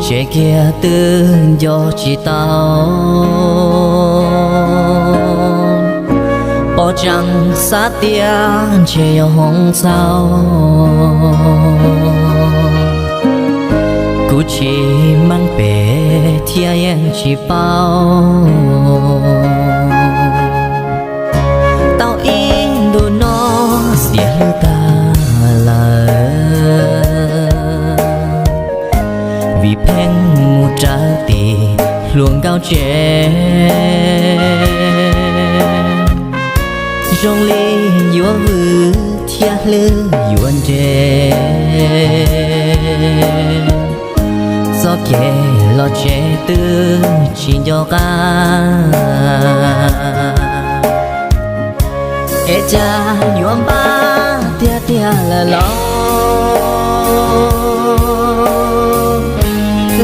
Tsev kiag twb nco tsis tau, pom tseeb xav tias ntshe yog hoob txhaum. Kuv tsis meej pem thiab yeej tsis paub, tau ib ntu no xiam hlwb tag lawm. Vim pheej mus rawv tim hluas nkauj tsev, zoo li yuav vwm thiab hlwb yuav nres. Txoj kev los tsev twb tsis nco qab, es cas yuav npab tiag tiag lawm los?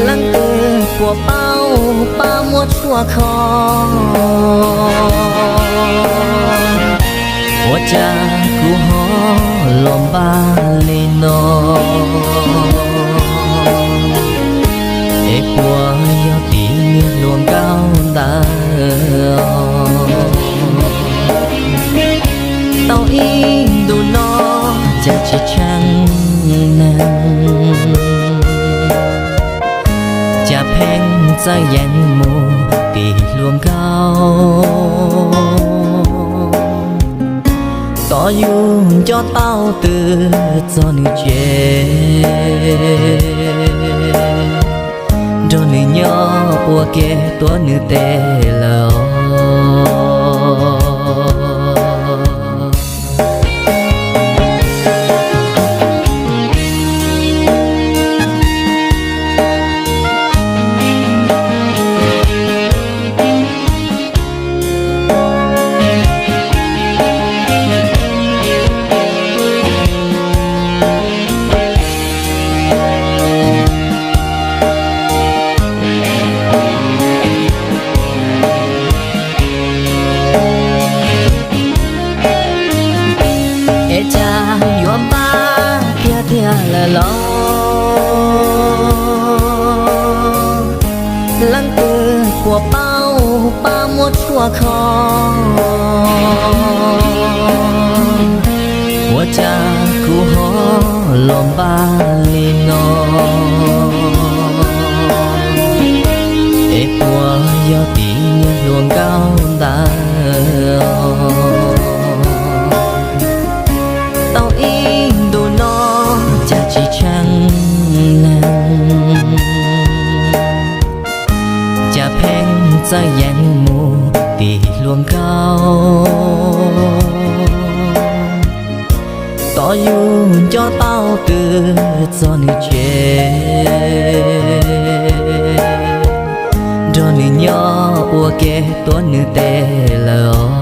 Leej twg puas paub pab muab tshuaj kho? Ua cas kuv ho los npab li no? Es puas yog tim niag hluas nkauj ntawd? Tau ib ntu no cas tsis tsheej neeg, cas pheej txawj yees mus tim hluas nkauj. Tos yus nco tau twb txog nws tsev, nrog nws nyob ua ke tuav nws tes lawm os. Es cas yuav npab tiag tiag lawm los? Leej twg puas paub pab muab tshuaj kho? Ua cas kuv ho los npab li no? Es puas yog tim niag hluas nkauj ntawd? Tau ib ntu no cas tsis tsheej neeg, cas pheej txawj yees mus tim hluas nkauj. Tos yus nco tau twb txog nws tsev, nrog nws nyob ua ke tuav nws tes lawm os.